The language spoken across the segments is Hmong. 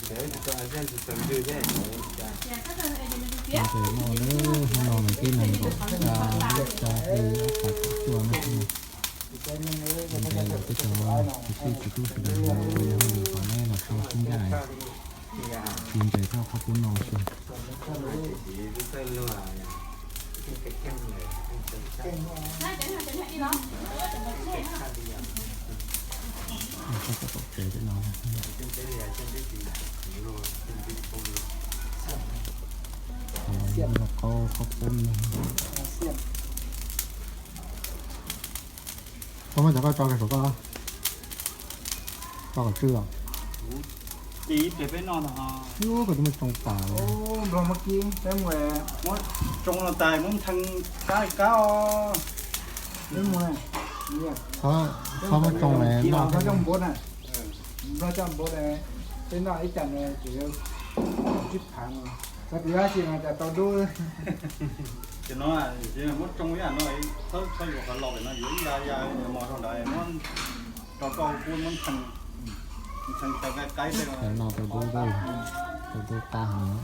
Ntses no na, hnub no nws tib nees nkaum xya, xya ib, ob phav kaum cuaj na. Ntses los peb cov kwv tij txiv tub sawv daws ua yog hauj lwm kom neb los so sib ncaj, ci ntses rau qhov pub no xwb. Tsev no, qhov no yog qhov pub no. Koj muab cov koj tso rau saum koj, koj kom tswj os. Ib pliag peb noj no. Yus koj twb muab tsoo tas. Nplog muab kib peb mus, muab tsoo no tas muab nthee kab kab os. Peb mus, txhob muab tsoo lawm, Nplog coj npua na, Nplog coj npua na, peb noj ib cas na ces yuav tsib phav no, xav tias yuav dab tsi no cas tau dub. Ces no muab tsoo ib yam no, txhob yuav qhov los pem no, yuav ib ya ya mos rau ntawd, muab rau koj pub muab nthee, nthee tau qaib qaib tej no tau dub, tau dub qab heev.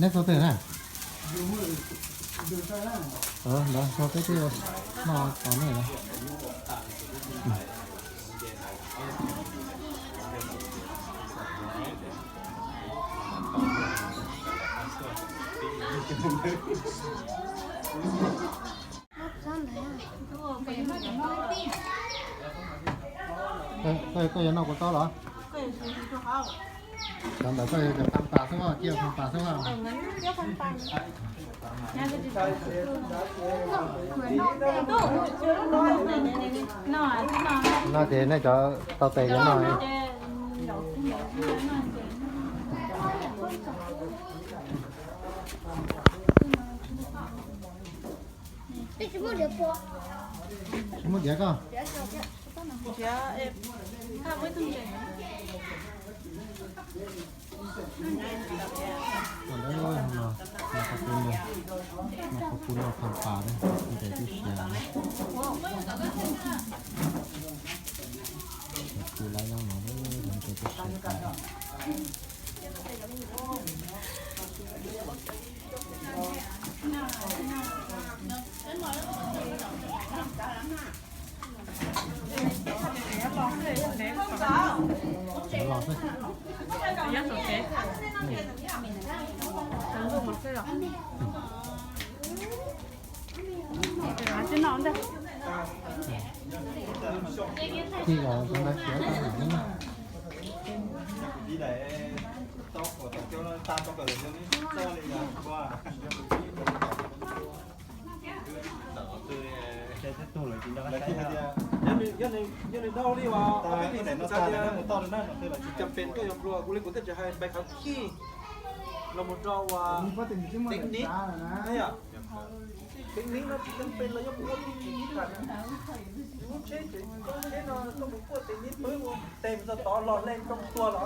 Neb txog twg na? Ntawd txog peb twb noj tos nej lawm. Koj yuav noj kuv taub los? Cov ntawd koj yuav cov phaj pas xwb, cia phaj pas xwb. No ces nej cov tau tes yuav noj. Tsis muaj diav koj? Qhov no, qhov pub no, qhov pub no phaj pas, ntses twb siav. Tus laiv no no, ntses twb siav tas. Los xwb. Tij los ntawd siav tau lawm na. Yog nws dau li uas tsis cam pem koj yuav nplua, kuv li kuv thiaj tsis hais npais qhov khij los mus rau uas tev niv. Tev niv no tsis cam pem los yuav mus ua tib tsis ib tas. Lub tsheb ces lub tsheb no koj mus kuaj tev niv pawg ua tes mus txog tod los leej rau tua los.